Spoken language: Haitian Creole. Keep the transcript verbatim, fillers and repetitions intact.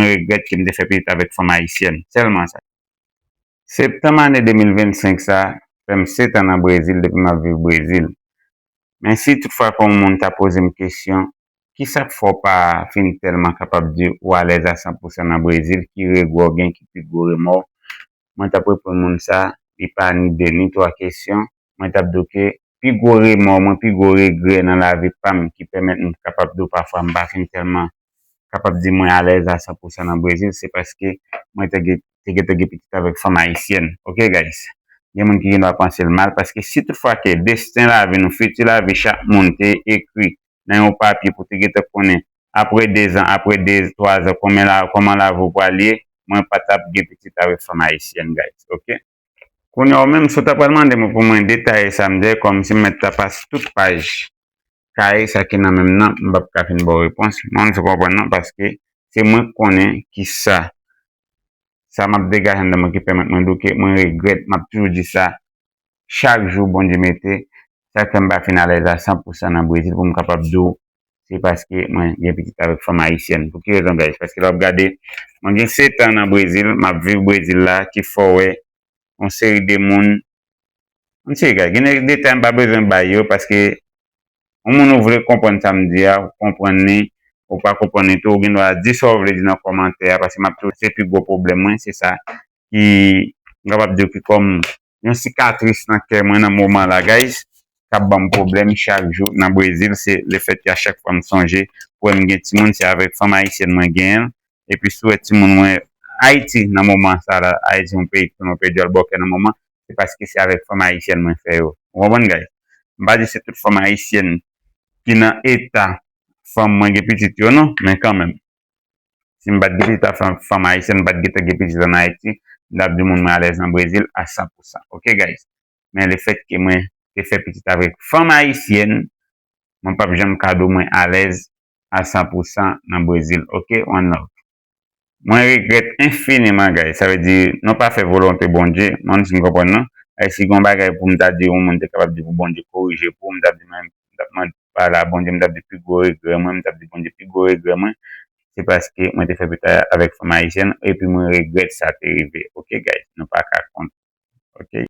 Mwen regrèt ke m te fè pitit avèk fanm ayisyèn. Sèlman sa. Septanm ane de mil vennsenk sa fè m sèt an nan Brezil depi m ap viv Brezil. Men si toutfwa ke yon moun ta poze m kesyon, kisa k fè w pa fin tèlman kapab di ou alèz a san pou san nan Brezil, ki regrè w gen, ki pi gwo remò w? Mwen t ap reponn moun sa, li pa ni de ni twa kesyon. Mwen t ap di w ke pi gwo remò mwen, pi gwo regrè nan lavi pa m ki pèmèt m kapab di w pafwa m pa fin tèlman kapab di mwen alèz a san pou san nan Brezil, se paske mwen te gen te gentan gen pitit avèk fanm ayisyèn. Ok, guys? Gen moun ki gendwa panse l mal, paske si toutfwa ke desten lavi nou, fiti lavi chak moun te ekri nan yon papye pou te gentan konnen apre de zan, apre de, twa zan, kòman la, kòman lavi w pral ye, mwen pa t ap gen pitit avèk fanm ayisyèn, guys. Ok? Kounye a, ou menm, si w ta pral mande mwen pou mwen detaye sa m di, kòmsi m mèt ta pase tout paj kare sa ki nan men m nan, m p ap ka fin ba w repons. Mwen, se konprann non, paske se mwen k konnen ki sa, sa m ap degaje anndan mwen ki pèmèt mwen di w ke mwen regrèt, m ap toujou di sa, chak jou Bondye mete, sa k fè m pa fin alèz a san pou san nan Brezil pou m kapab di w, se paske mwen gen pitit avèk fanm ayisyèn. Pou ki rezon, guys? Paske lè w ap gade, mwen gen sèt an nan Brezil, m ap viv Brezil la, ki fè w wè yon seri de moun, yon seri, guys, gen de detay m pa bezwen bay yo, paske yon moun ou vle konprann sa m di a, ou konprann li, ou pa konprann li tou, ou gendwa di sa w vle di nan kòmantè a, paske m ap toujou, se pi gwo pwoblèm mwen, se sa ki, m kapab di w ki kòm yon sikatris nan kè mwen nan moman la, guys, k ap ban m pwoblèm chak jou nan Brezil, se lefètke a chak fwa m sonje pou wè m gen timoun, se avèk fanm ayisyèn mwen genyen l, epi si w wè timoun mwen Ayiti nan moman sa la, Ayiti yon peyi ke nou pèdi al bòkè nan moman, se paske se avèk fanm ayisyèn mwen fè yo. Ou konprann, guys? M pa di se tout fanm ayisyèn ki nan eta fanm mwen gen pitit yo non, men kanmenm. Si m pa t gen pitit ak fanm, fanm ayisyèn, m pa t gentan gen pitit ann Ayiti, m t ap di moun mwen alèz nan Brezil a san pou san. Ok, guys? Men lefètke mwen te fè pitit avèk fanm ayisyèn, mwen p ap janm ka di w mwen alèz a san pou san nan Brezil. Ok? One love. Mwen regrèt enfiniman, guys. Sa vle di, nou pa fè volonte Bondye. Mwen, si m konprann non. E si gen yon bagay pou m ta di, yon moun te kapab di pou Bondye korije pou m, m t ap di, mwen, m t ap mande pale a Bondye, m t ap di pi gwo regrè mwen, m t ap di Bondye pi gwo regrè mwen, se paske mwen te fè pitit avèk fanm ayisyèn, epi mwen regrèt sa te rive. Ok, guys? Nou pa ka kont. Ok?